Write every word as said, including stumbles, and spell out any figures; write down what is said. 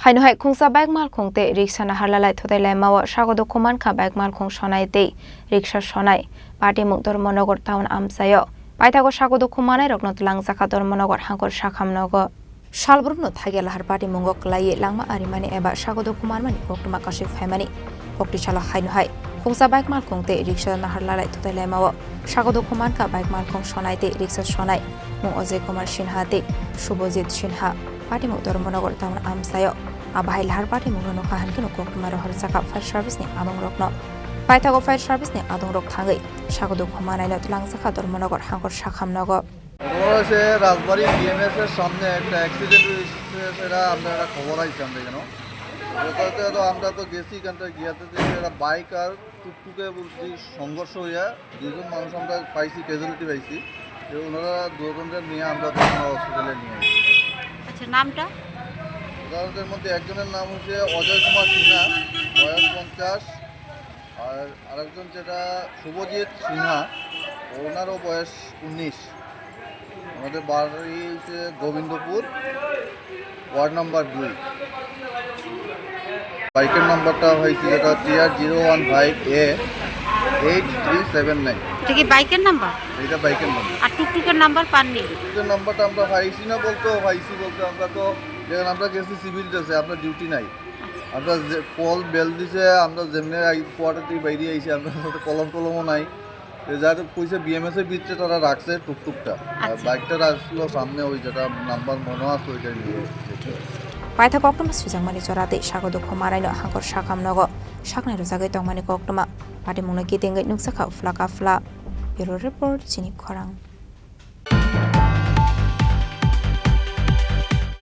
Haino hai khungsa bike malkhung tei riksa naharlalai thutai laimao sago dukhu mankha bike malkhung sonai tei riksa sonai. Patimung Dharmanagar town amchaio paithago sago dukhu manai rokno twlangjakha Dharmanagar hangkor sakham nogo. Salbrumno thagya lahar patimungo kwlaiwi langma arimani eba sago dukhu manmani koktwma kasui phaimani. Koktwi salo haino hai khungsa bike malkhung tei riksa naharlalai thutai laimao sago dukhu mankha bike malkhung sonai tei riksa sonai mung Ajay Kumar Sinha tei Subhajit Sinha. Patimung Dharmanagar town amchaio. Abahai lahar patimungno nokha hankhe no koktwma rohor jakha fire service ni adongrokno. Paithago fire service ni adongrok thangwi sago dukhu manaino twlangjakha Dharmanagar hangkor sakham nogo. ঘটনা হয়েছে রাজবাড়ি বিএমএস এর সামনে একটা অ্যাক্সিডেন্ট হয়েছে, সেটা আমরা একটা খবর আইছে আমরা এখানে। ওটাতে তো আমরা তো গেছি, এখানটা গিয়াতে যে একটা বাইক আর টুকটুকে বলছি সংঘর্ষ হইয়া দুইজন মানুষ আমরা পাইছি, ক্যাজুয়ালিটি পাইছি। তো ওনারা দুজনকে নিয়ে আমরা ধর্মনগর হসপিটালে নিয়ে আসি। আচ্ছা, নামটা? ওদের মধ্যে একজনের নাম হচ্ছে অজয় কুমার সিনহা, বয়স পঞ্চাশ, আর আরেকজন যেটা শুভজিৎ সিনহা, ওনারও বয়স উনিশ। আমাদের বাড়ি হচ্ছে গোবিন্দপুর, ওয়ার্ড নাম্বার দুই। বাইকের নাম্বারটা হয়েছে যেটা টিআর জিরো ওয়ান ফাইভ এ এইট থ্রি সেভেন নাইন। এটা কি বাইকের নাম্বার? এটা বাইকের নাম্বার। আর টুকটুকের নাম্বার পাননি? টুকটুকের নাম্বারটা আমরা পাইছি না বলতে, পাইছি বলতে আমরা তো, যেখানে আমরা গেছি সিভিল ড্রেসে, আপনার ডিউটি নাই। আচ্ছা। আমরা যে কল বেল দিছে, আমরা যেমনি আই-, কোয়ার্টার থেকে বাইরে আইছি, আমরা তো কলম টলমও নাই। এ যার কইছে বিএমএস এর ভিতরে তারা রাখছে টুকটুকটা। আর আচ্ছা। বাইকটা রাখছিল সামনে, ওই যেটা নাম্বার মনে আছে, ওইটাই নিয়ে এসেছে। Paithak koktwma swijak mani jora tei sago dukhu manaino hangkor sakham nogo saknai rwjagwi tongmani koktwma. Patimungno kitingwi nukjakha phla ka phla. Bureau Report, Chini Khorang.